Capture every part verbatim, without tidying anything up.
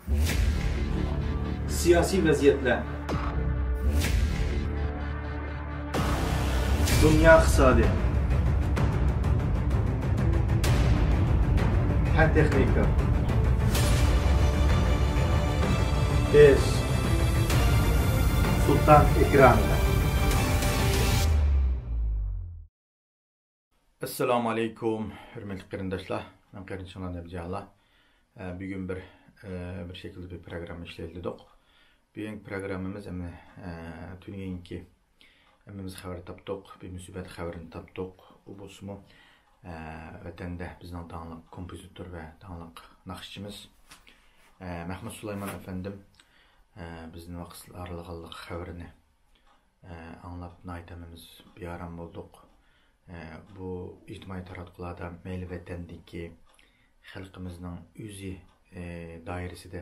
سىياسىي ۋەزىيەتلەر. دۇنيا ئىقتىسادى. پەن تېخنىكا. بىز سۇلتان ئېكرانىدا. ئەسسالامۇ ئەلەيكۇم، ھۆرمەتلىك قېرىنداشلار. مەن قېرىندىشىڭلار نەبىجالا. ئە، بۈگۈن بىر، ئە، بىر شەكىلدە بىر پروگرامما ئىشلەيلى دېدۇق. بۈگۈنكى پروگراممىمىز ئەمدى، ئە، تۈنۈگۈنكى ھەممىمىز خەۋەر تاپتۇق، بىر مۇسىبەت خەۋىرىنى تاپتۇق. ئۇ بولسىمۇ، ئە، ۋەتەندە بىزنىڭ داڭلىق كومپوزىتور ۋە داڭلىق ناخشىچىمىز، ئە، مەھمۇد سۇلايمان ئەپەندىم، ئە، بىزدىن ۋاقىت ئارىلىغانلىق خەۋىرىنى، ئە، ئاڭلاپ ناھايىتى ھەممىمىز بىئارام بولدۇق. ئە، بۇ ئىجتىمائىي تاراتقۇلاردا مەيلى ۋەتەندىكى خەلقىمىزنىڭ ئۆزى، ئە، دائىرىسىدە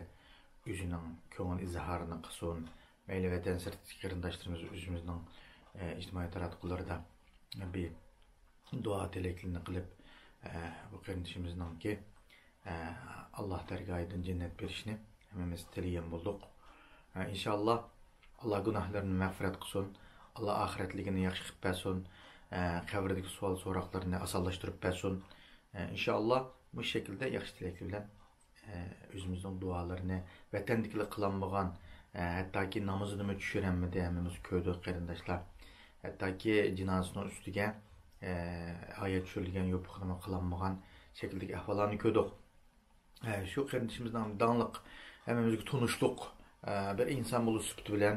ئۆزىنىڭ كۆڭۈل ئىزھارىنى قىلسۇن، مەيلى ۋەتەن سىرتىدىكى قېرىنداشلىرىمىز ئۆزىمىزنىڭ، ئە، ئىجتىمائىي تاراتقۇلىرىدا بىر دۇئا تىلەكلىرىنى قىلىپ، ئە، بۇ قېرىندىشىمىزنىڭكى، ئە، ئاللا دەرگاھىدىن جەننەت بېرىشىنى ھەممىمىز تىلىگەن بولدۇق. ئە، ئىنشاللا، ئاللا گۇناھلىرىنى مەغپىرەت قىلسۇن، ئاللا ئاخىرەتلىكىنى ياخشى قىلىپ بەرسۇن، ئە، قەبرىدىكى سوئال سوراقلىرىنى ئاسانلاشتۇرۇپ بەرسۇن. ئە، ئىنشاللا، مۇشۇ شەكىلدە ياخشى تىلەكلەر بىلەن ئە، ئۆزىمىزنىڭ دۇئالىرىنى ۋەتەندىكىلەر قىلالمىغان، ئە، ھەتتاكى نامىزىنىمۇ چۈشۈرەلمىدى، ھەممىمىز كۆردۇق قېرىنداشلار. ھەتتاكى جىنازىسىنىڭ ئۈستىگە، ئە، ئايەت چۈشۈرۈلگەن يوپۇقىنىمۇ قىلالمىغان شەكىلدىكى ئەھۋاللارنى كۆردۇق. ئە، شۇ قېرىندىشىمىزنىڭ داڭلىق، ھەممىمىزگە تونۇشلۇق، ئە، بىر ئىنسان بولۇش سۈپىتى بىلەن،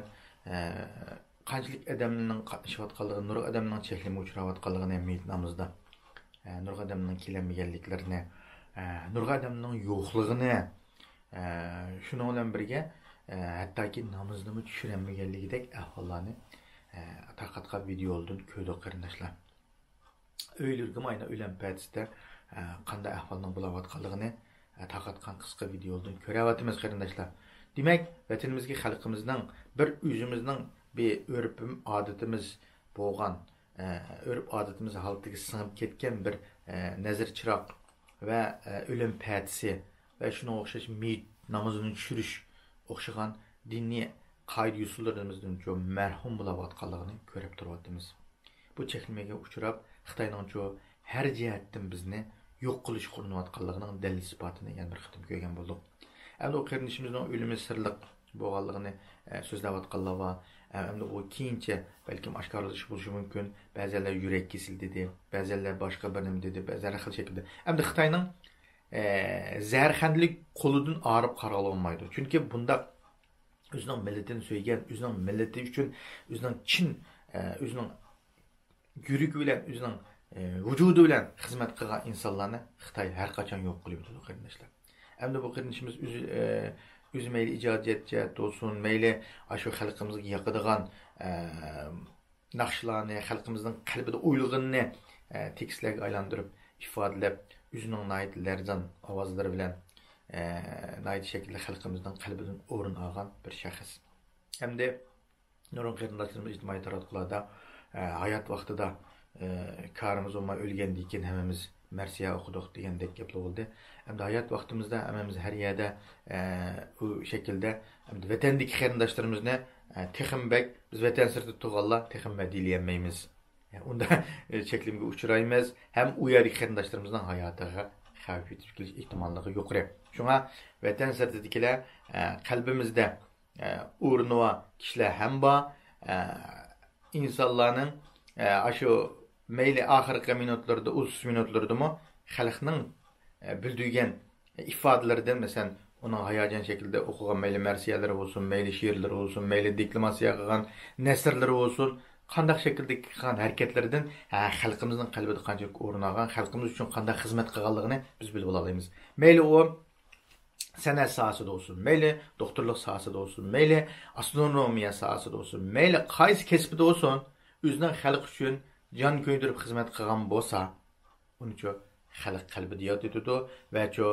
ئە، قانچىلىك ئادەمنىڭ قاتنىشىۋاتقانلىقىنى، نۇرغۇن ئادەمنىڭ چەكلىمىگە ئۇچراۋاتقانلىقىنى مېيىت نامىزىدا، ئە، نۇرغۇن ئادەمنىڭ كېلەلمىگەنلىكلىرىنى، ئە، نۇرغۇن ئادەمنىڭ يوقلۇقىنى، ئە، شۇنىڭ بىلەن بىرگە، ئە، ھەتتاكى نامىزىنىمۇ چۈشۈرەلمىگەنلىكىدەك ئەھۋاللارنى، ئە، تارقاتقان ۋىدىيولىرىدىن كۆردۇق قېرىنداشلار. ئۆيلىرىگىمۇ ئاينا ئۆلەم پەتىسىدە، ئە، قانداق ئەھۋالنىڭ بولاۋاتقانلىقىنى، ئە، تارقاتقان قىسقا ۋىدىيولىرىدىن كۆرەۋاتىمىز قېرىنداشلار. دېمەك، ۋەتىنىمىزگە، خەلقىمىزنىڭ بىر ئۆزىمىزنىڭ بىر ئۆرپ ئادىتىمىز بولغان، ئە، ئۆرپ ئادىتىمىز ھالىتىگە سىڭىپ كەتكەن بىر، ئە، نەزىر چىراغ ۋە، ئە، ئۆلۈم پەتىسى ۋە شۇنىڭغا ئوخشاش مېيىت نامىزىنى چۈشۈرۈش ئوخشىغان دىنىي قائىدە-يوسۇنلىرىمىزدىنچۇ مەھرۇم بولاۋاتقانلىقىنى كۆرۈپ تۇرۇۋاتىمىز. بۇ چەكلىمىگە ئۇچراپ، خىتاينىڭچۇ ھەر جەھەتتىن بىزنى يوق قىلىشقا ئۇرۇنۇۋاتقانلىقىنىڭ دەلىل-ئىسپاتىنى يەنە بىر قېتىم كۆرگەن بولدۇق. ئەمدى ئۇ قېرىندىشىمىزنىڭ ئۆلۈمى سىرلىق بولغانلىقىنى، ئە، سۆزلەۋاتقانلار بار. ئە، ئەمدى ئۇ كېيىنچە بەلكىم ئاشكارىلىشى بولۇشى مۇمكىن. بەزەنلەر يۈرەك كېسىلى دېدى، بەزەنلەر باشقا بىر نېمە دېدى، بەزەنلەر خىل شەكىلدە. ئەمدى خىتاينىڭ، ئە، زەھەرخەندىلىك قولىدىن ئايرىپ قارىغىلى بولمايدۇ. چۈنكى بۇنداق ئۆزىنىڭ مىللىتىنى سۆيگەن، ئۆزىنىڭ مىللىتى ئۈچۈن، ئۆزىنىڭ چىن، ئە، ئۆزىنىڭ يۈرىكى بىلەن، ئۆزىنىڭ، ئە، ۋۇجۇدى بىلەن خىزمەت قىلغان ئىنسانلارنى خىتاي ھەر قاچان يوق قىلىۋېتىدۇ قېرىنداشلار. ئەمدى بۇ قېرىندىشىمىز ئۆزى، ئە، ئۆزى مەيلى ئىجادىيەت جەھەتتە بولسۇن، مەيلى ئاشۇ خەلقىمىزگە ياقىدىغان، ئە، ناخشىلارنى، خەلقىمىزنىڭ قەلبىدە ئويلىغىنىنى، ئە، تېكىستلەرگە ئايلاندۇرۇپ ئىپادىلەپ، ئۆزىنىڭ ناھايىتى لەرزان ئاۋازلىرى بىلەن، ئە، ناھايىتى شەكىلدە خەلقىمىزنىڭ قەلبىدىن ئورۇن ئالغان بىر شەخس. ئەمدى نۇرغۇن قېرىنداشلىرىمىز ئىجتىمائىي تاراتقۇلاردا، ئە، ھايات ۋاقتىدا، ئە، كارىمىز بولماي ئۆلگەندىن كېيىن ھەممىمىز مەرسىيە ئوقۇدۇق دېگەندەك گەپلەر بولدى. ئەمدى ھايات ۋاقتىمىزدا ھەممىمىز ھەر يەردە، ئە، ئۇ شەكىلدە ئەمدى ۋەتەندىكى قېرىنداشلىرىمىزنى، ئە، تېخىمۇ بەك، بىز ۋەتەن سىرتىدا تۇرغانلار تېخىمۇ بەك دېيىلەلمەيمىز. ئۇندا چەكلىمىگە ئۇچرايمىز ھەم ئۇ يەردىكى قېرىنداشلىرىمىزنىڭ ھاياتىغا خەۋپ يېتىپ كېلىش ئېھتىماللىقى يۇقىرى. شۇڭا ۋەتەن سىرتىدىكىلەر، ئە، قەلبىمىزدە، ئە، ئورنى بار كىشىلەر ھەم بار. ئە، ئىنسانلارنىڭ، ئە، ئاشۇ مەيلى ئاخىرقى مىنۇتلىرىدا، ئۇزسىز مىنۇتلىرىدىمۇ خەلقنىڭ، ئە، بىلدۈرگەن ئىپادىلىرىدىن، مەسىلەن، ئۇنىڭ ھاياجان شەكلىدە ئوقۇغان مەيلى مەرسىيەلىرى بولسۇن، مەيلى شېئىرلىرى بولسۇن، مەيلى دېكلاماتسىيە قىلغان نەسرلىرى بولسۇن، قانداق شەكىلدىكى قىلغان ھەرىكەتلىرىدىن، ھە، خەلقىمىزنىڭ قەلبىدە قانچىلىك ئورۇن ئالغان، خەلقىمىز ئۈچۈن قانداق خىزمەت قىلغانلىقىنى بىز بىلىپ ئالالايمىز. مەيلى ئۇ سەنئەت ساھەسىدە بولسۇن، مەيلى دوختۇرلۇق ساھەسىدە بولسۇن، مەيلى ئاسترونومىيە ساھەسىدە بولسۇن، مەيلى قايسى كەسىپتە بولسۇن، ئۆزىنىڭ خەلقى ئۈچۈن جان كۆيدۈرۈپ خىزمەت قىلغان بولسا، ئۇنىچۇ خەلق قەلبىدە ياد ئېتىدۇ ۋەچۇ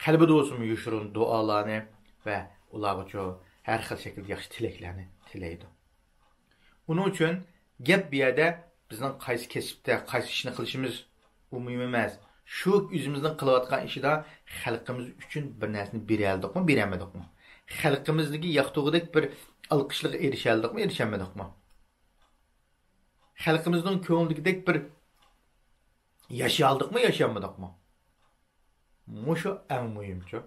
قەلبىدە بولسىمۇ يوشۇرۇن دۇئالارنى ۋە ئۇلارغىچۇ ھەر خىل شەكىلدە ياخشى تىلەكلەرنى تىلەيدۇ. ئۇنىڭ ئۈچۈن گەپ بۇ يەردە بىزنىڭ قايسى كەسىپتە، قايسى ئىشنى قىلىشىمىز ئۇ مۇھىم ئەمەس. شۇ ئۆزىمىزنىڭ قىلىۋاتقان ئىشىدا خەلقىمىز ئۈچۈن بىر نەرسىنى بېرەلدۇقمۇ، بېرەلمىدۇقمۇ؟ خەلقىمىزدىكى ياقتۇرغۇدەك بىر ئالقىشلىققا ئېرىشەلدۇقمۇ، ئېرىشەلمىدۇقمۇ؟ خەلقىمىزنىڭ كۆڭلىدىكىدەك بىر ياشىيالدۇقمۇ، ياشىيالمىدۇقمۇ؟ مۇشۇ ئەڭ مۇھىمچۇ.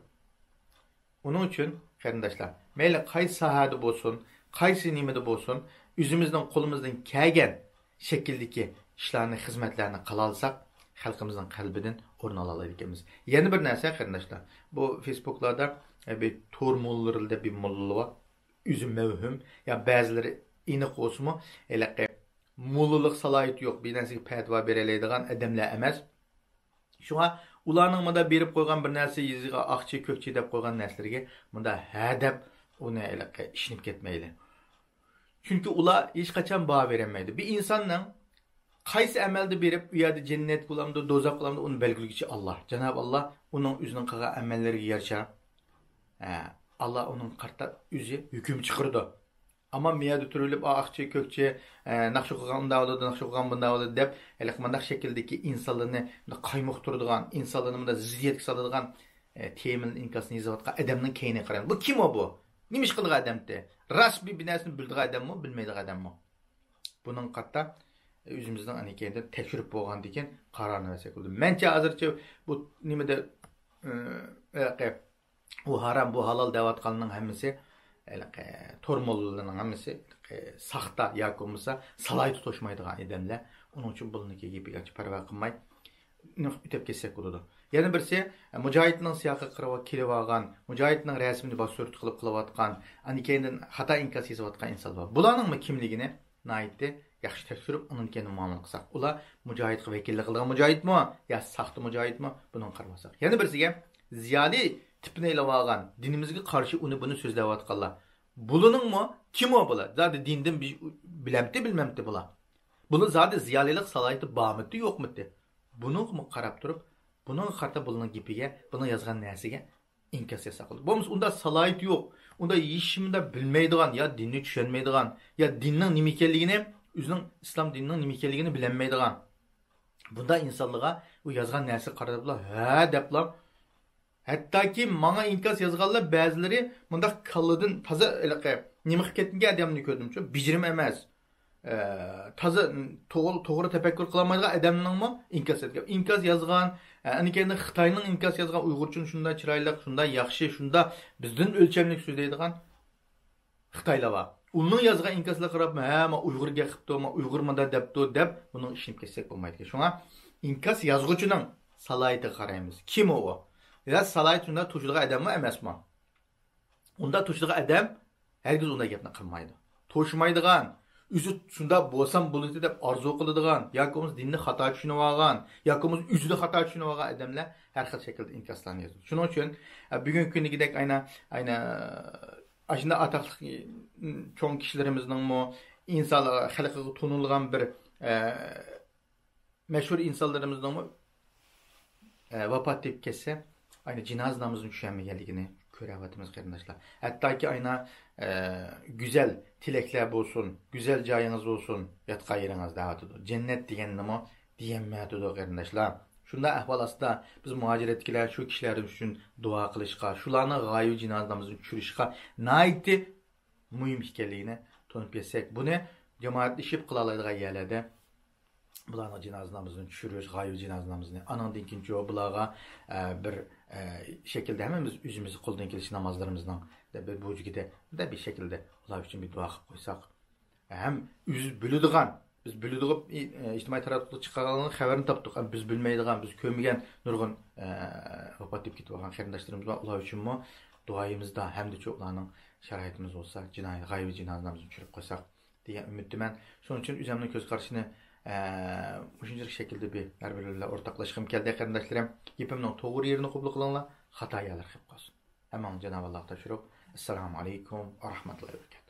ئۇنىڭ ئۈچۈن، قېرىنداشلار، مەيلى قايسى ساھەدە بولسۇن، قايسى نېمىدە بولسۇن، ئۆزىمىزنىڭ قولىمىزدىن كەلگەن شەكىلدىكى ئىشلارنى، خىزمەتلەرنى قىلالىساق، خەلقىمىزنىڭ قەلبىدىن ئورۇن ئالالايدىكەنمىز. يەنە بىر نەرسە، قېرىنداشلار، بۇ فېيسبۇكلاردا، ئە، بىر تور موللىلىرى دەپ بىر موللا بار. ئۆزى مەۋھۇم، يا بەزىلىرى ئېنىق بولسىمۇ، ھېلىقى موللىلىق سالاھىيىتى يوق، بىر نەرسىگە پەتىۋا بېرەلەيدىغان ئادەملەر ئەمەس. شۇڭا ئۇلارنىڭ مۇندا بېرىپ قويغان بىر نەرسە يېزىغا ئاقچى، كۆكچى دەپ قويغان نەرسىلىرىگە مۇندا ھە دەپ ئۇنى ھېلىقى ئىشىنىپ كەتمەيلى. چۈنكى ئۇلار ھېچقاچان باھا بېرەلمەيدۇ. بىر ئىنساننىڭ قايسى ئەمەلدە بېرىپ، ئۇ يەردە جەننەتكە بولامدۇ، دوزاخقا بولامدۇ، ئۇنى بەلگىلىگۈچى ئاللا. جانابى ئاللا ئۇنىڭ ئۆزىنىڭ قىلغان ئەمەللىرىگە يارىشا، ھە، ئاللا ئۇنىڭغا قارىتا ئۆزى ھۆكۈم چىقىرىدۇ. ئەمما مۇ يەردە تۇرۇۋېلىپ، ئا، ئاقچى، كۆكچى، ئە، ناخشا قىلغان ئۇنداق بولىدۇ، ناخشا قىلغان بۇنداق بولىدۇ دەپ، ھېلىقى مۇنداق شەكىلدىكى ئىنسانلارنى مۇنداق قايمۇقتۇرىدىغان، ئىنسانلارنى مۇنداق زىددىيەتكە سالىدىغان، ئە، تېمىلىق ئىنكاسنى يېزىۋاتقان ئادەمنىڭ كەينىگە قارايمىز. بۇ كىم ئۇ بۇ؟ نېمە ئىش قىلىدىغان ئادەمتى؟ راست بىر، بىر نەرسىنى بىلىدىغان ئادەممۇ، بىلمەيدىغان ئادەممۇ؟ بۇنىڭغا قارىتا ئۆزىمىزنىڭ ئەنە كەينىدىن تەكشۈرۈپ بولغاندىن كېيىن قارارنى بەرسەك بولىدۇ. مەنچە ھازىرچە بۇ نېمىدە، ئە، ھېلىقى ئۇ ھارام، بۇ ھالال دەۋاتقانلارنىڭ ھەممىسى، ھېلىقى تور موللىلىرىنىڭ ھەممىسى، ھېلىقى ساختا ياكى بولمىسا سالاھىيىتى توشمايدىغان ئادەملەر. ئۇنىڭ ئۈچۈن بۇلارنىڭكى گېپىگە ئانچە پەرۋا قىلماي، ئۆتۈپ كەتسەك بولىدۇ. يەنە بىرسى، مۇجاھىدنىڭ سىياقىغا قىلىۋ-، كېلىۋالغان، مۇجاھىدنىڭ رەسىمىنى باش سۈرىتى قىلىپ قىلىۋاتقان، ئاندىن كېيىندىن خاتا ئىنكاس يېزىۋاتقان ئىنسانلار بار. بۇلارنىڭمۇ كىملىكىنى ناھايىتى ياخشى تەكشۈرۈپ، ئۇنىڭدىن كېيىن مۇئامىلە قىلساق. ئۇلار مۇجاھىدقا ۋەكىللىك قىلىدىغان مۇجاھىدمۇ يا ساختا مۇجاھىدمۇ؟ بۇنىڭغا قارىماساق. يەنە بىرسىگە، زىيالىي تىپنى ئېلىۋالغان، دىنىمىزگە قارشى ئۇنى بۇنى سۆزلەۋاتقانلار. بۇلىنىڭمۇ؟ كىم ئۇ بۇلار؟ زادى دىندىن بىز بىلەمتى، بىلمەمتى بۇلار؟ بۇلار زادى زىيالىيلىق سالاھىيىتى بارمىتى، يوقمىتى؟ بۇنىڭغىمۇ قاراپ تۇرۇپ، بۇنىڭغا قارىتا بۇلارنىڭ گېپىگە، بۇلار يازغان نەرسىگە ئىنكاس يازساق بولىدۇ. بولمىسا ئۇنداق سالاھىيىتى يوق، ئۇنداق ھېچنېمىنى بىلمەيدىغان، يا دىننى چۈشەنمەيدىغان، يا دىننىڭ نېمە ئىكەنلىكىنى، ئۆزىنىڭ ئىسلام دىنىنىڭ نېمە ئىكەنلىكىنى بىلەلمەيدىغان، بۇنداق ئىنسانلارغا ئۇ يازغان نەرسىگە قاراپلا، ھە دەپلا، ھەتتاكى ماڭا ئىنكاس يازغانلار بەزىلىرى مۇنداق كاللىدىن تازا ھېلىقى نېمە قىلىپ كەتكەن ئادەمنى كۆردۈمچۇ، بېجىرىم ئەمەس. ئە، تازا توغرا، توغرا تەپەككۇر قىلالمايدىغان ئادەمنىڭمۇ ئىنكاس يازغان. ئىنكاس يازغان، ئە، ئاندىن كېيىن خىتاينىڭ ئىنكاس يازغان ئۇيغۇرچىنى شۇنداق چىرايلىق، شۇنداق ياخشى، شۇنداق بىزدىن ئۆلچەملىك سۆزلەيدىغان خىتايلار بار. ئۇنىڭ يازغان ئىنكاسلىرىغا قاراپ، ھە، ما ئۇيغۇر گەپ قىپتۇ، ما ئۇيغۇر مۇنداق دەپتۇ دەپ، بۇنىڭغا ئىشىنىپ كەتسەك بولمايدىكەن. شۇڭا ئىنكاس يازغۇچىنىڭ سالاھىيىتىگە قارايمىز. كىم ئۇ؟ يا سالاھىيىتى شۇنداق توشىدىغان ئادەممۇ ئەمەسمۇ؟ ئۇنداق توشىدىغان ئادەم ھەرگىز ئۇنداق گەپنى قىلمايدۇ. توشىمايدىغان، ئۆزى شۇنداق بولسام بولىدۇ دەپ ئارزۇ قىلىدىغان، ياكى بولمىسا دىننى خاتا چۈشىنىۋالغان، ياكى بولمىسا ئۆزىلا خاتا چۈشىنىۋالغان ئادەملەر ھەر خىل شەكىلدە ئىنكاسلارنى يازىدۇ. شۇنىڭ ئۈچۈن، ئە، بۈگۈنكى كۈندىكىدەك ئاينا، ئاينا، ئاشۇنداق ئاتاقلىق، چوڭ كىشىلىرىمىزنىڭمۇ ئىنسان خەلقىگە تونۇلغان بىر، ئە، مەشھۇر ئىنسانلىرىمىزنىڭمۇ، ئە، ۋاپات تېپىپ كەتسە، ئاينا جىنازا نامىزىنى چۈشۈرەلمىگەنلىكىنى كۆرۈۋاتىمىز، قېرىنداشلار. ھەتتاكى ئاينا، ئە، گۈزەل تىلەكلەر بولسۇن، گۈزەل جايىڭىز بولسۇن، ياتقان يېرىڭىز دەۋاتىدۇ. جەننەت دېگەننىمۇ دېيەلمەيۋاتىدۇ، قېرىنداشلار. شۇنداق ئەھۋال ئاستىدا بىز مۇھاجىرەتتىكىلەر شۇ كىشىلەر ئۈچۈن دۇئا قىلىشقا، شۇلارنىڭ غايىۋى جىنازا نامىزىنى چۈشۈرۈشقا ناھايىتى مۇھىم ئىكەنلىكىنى تونۇپ يەتسەك، بۇنى جامائەتلىشىپ قىلالايدىغان يەرلەردە بۇلارنىڭ جىنازا نامىزىنى چۈشۈرۈش، غايىۋى جىنازا نامىزىنى، ئانىڭدىن كېيىن جۇ بۇلارغا، ئە، بىر، ئە، شەكىلدە ھەممىمىز ئۆزىمىز قولدىن كېلىشىچە نامازلىرىمىزنىڭ بىر بۇرجىكىدە بىر شەكىلدە ئۇلار ئۈچۈن بىر دۇئا قىلىپ قويساق، ھەم ئۆزى بىلىدىغان، بىز بىلىدىغان، ئى-، ئىجتىمائىي تاراتقۇدا چىققانلارنىڭ خەۋىرىنى تاپتۇق. ئەمما بىز بىلمەيدىغان، بىز كۆرمىگەن نۇرغۇن، ئە، ۋاپات تېپىپ كېتىۋالغان قېرىنداشلىرىمىز بار. ئۇلار ئۈچۈنمۇ دۇئايىمىزدا ھەمدىچۇ ئۇلارنىڭ شارائىتىمىز بولسا، جىنايى، غايىۋى جىنازىمىزنى چۈشۈرۈپ قويساق دېگەن ئۈمىدتىمەن. شۇنىڭ ئۈچۈن ئۆزۈمنىڭ كۆز قارىشىنى، ئە، مۇشۇنچىلىك شەكىلدە بىر ھەر بىر بىلەن ئورتاقلاشقۇم كەلدى، قېرىنداشلىرىم. گېپىمنىڭ توغرا يېرىنى قوبۇل قىلىڭلار، خاتا يەرلەر قېلىپ قالسۇن. ھەممىڭلارنى جانابى ئاللاغا تاپشۇرۇپ، ئەسسالامۇ ئەلەيكۇم ۋە رەھمەتۇللاھى ۋە بەرىكاتۇھ.